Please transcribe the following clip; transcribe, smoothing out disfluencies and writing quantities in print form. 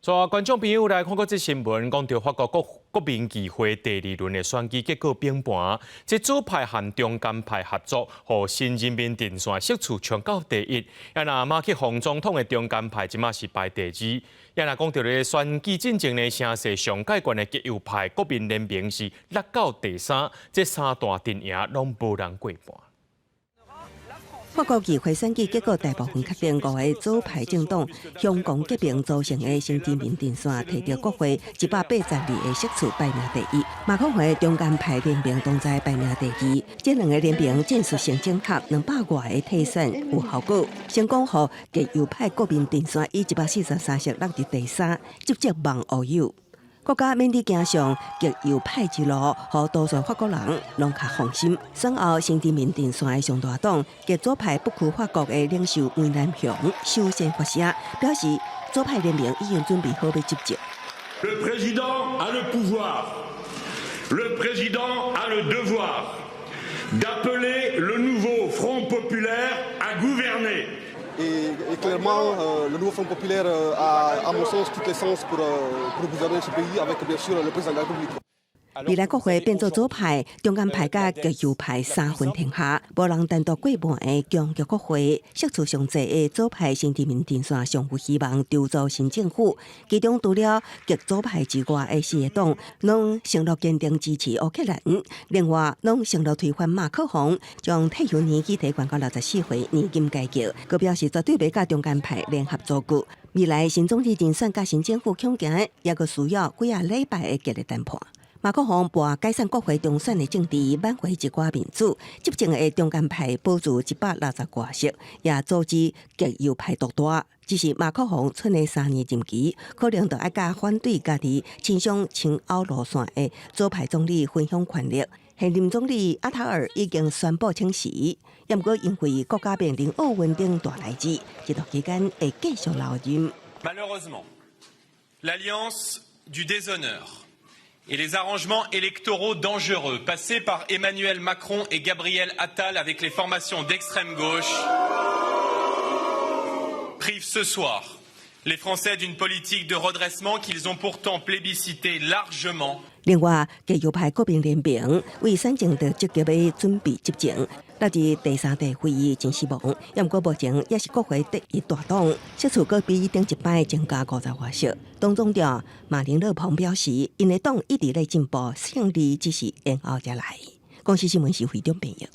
所以觀眾朋友來看過這新聞，講著法國國國民議會第二輪的選舉結果崩盤，這左派和中間派合作，予新人民陣線席次衝到第一。啊，若馬克宏總統的中間派這馬是排第二。啊，若講著咧選舉進前呢，聲勢上蓋懸的極右派國民聯盟是落到第三，這三大陣營攏無人過半。法國議會選舉結果大部分確定，五个左派政黨香港革命組成的新人民陣線提著國會182个席次排名第一，馬克宏中間派聯盟當在排名第二。這兩个聯盟戰術性整合200外个替選有效果，成功予極右派國民陣線以143席落佇第三，直接望烏有。國家免得走上極右派之路，予多數法國人攏較放心。選後新人民陣線的上大黨極左派不屈法國的領袖梅蘭雄首先發聲，表示左派聯盟已經準備好欲執政。 Le président a le pouvoir, le président a le devoir d'appeler le nouveau Front populaire à gouverner. Et clairement, le nouveau Front populaire a, à mon sens, toutes les chances pour gouverner ce pays avec bien sûr le président de la République. 未來國會變做左派、中間派佮極右派三分天下，無人單獨過半的強強國會，席次上濟的左派新人民陣線上有希望籌組新政府。其中除了極左派之外的四個黨，攏承諾堅定支持烏克蘭，另外攏承諾推翻馬克宏，將退休年紀提懸到64歲年金改革，閣表示絕對袂佮中間派聯合組閣。未來新總理人選佮新政府恐驚，猶閣需要幾仔禮拜的激烈談判。馬克宏搏解散國會中選的政治，挽回一寡面子，執政的中間派保住160外席，也阻止極右派獨大。只是馬克宏賰的3年任期，可能就愛佮反對家己傾向親歐路線的左派總理分享權力。現任總理阿塔爾已經宣布請辭，也毋過因為國家面臨奧運等大代誌，這段期間會繼續留任。 Malheureusement, l'alliance du déshonneur et les arrangements électoraux dangereux passés par Emmanuel Macron et Gabriel Attal avec les formations d'extrême gauche privent ce soir les Français d'une politique de redressement qu'ils ont pourtant plébiscitée largement. 另外，極右派國民聯盟為選前就積極欲準備執政，落佇第三地會議真失望。也毋過目前也是國會第一大黨，席次閣比頂一擺增加50外席。黨總召馬林勒龐表示，𪜶的黨一直咧進步，勝利只是延後才來。公視新聞是會長編譯。